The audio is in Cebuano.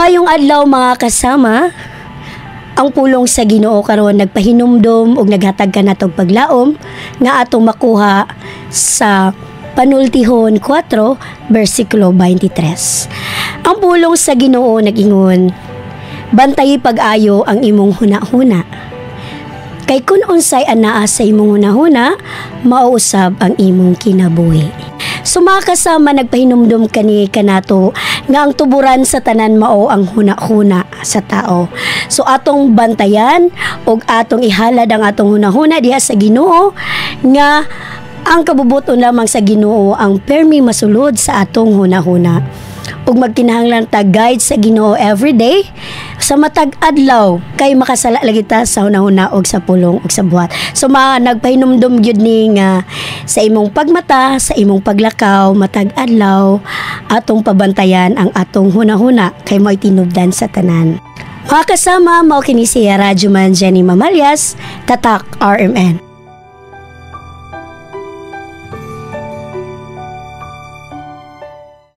Mayong adlaw, mga kasama. Ang pulong sa Ginoo karon nagpahinumdom ug naghatag kanatog paglaom nga atong makuha sa Panultihon 4 bersikulo 23. Ang pulong sa Ginoo nag-ingon, "Bantayi pag-ayo ang imong hunahuna. Kay kun unsay anaa sa imong hunahuna, mao usab ang imong kinabuhi." So mga kasama, nagpahinumdum kani kanato nga ang tuburan sa tanan mao ang huna-huna sa tao. So atong bantayan ug atong ihalad ang atong hunahuna diha sa Ginoo nga ang kabubuton lamang sa Ginoo ang permi masulod sa atong hunahuna. Ug magkinahanglan ta guide sa Ginoo everyday sa matag adlaw kay makasala lagi ta sa hunahuna og sa pulong ug sa buhat. So mga nagpahinumdum gyud ni nga sa imong pagmata, sa imong paglakaw matag adlaw, atong pabantayan ang atong hunahuna kay mo'y tinubdan sa tanan. Mga kasama, mao kini si Radyo Man Jenny Mamalyas, Tatak RMN.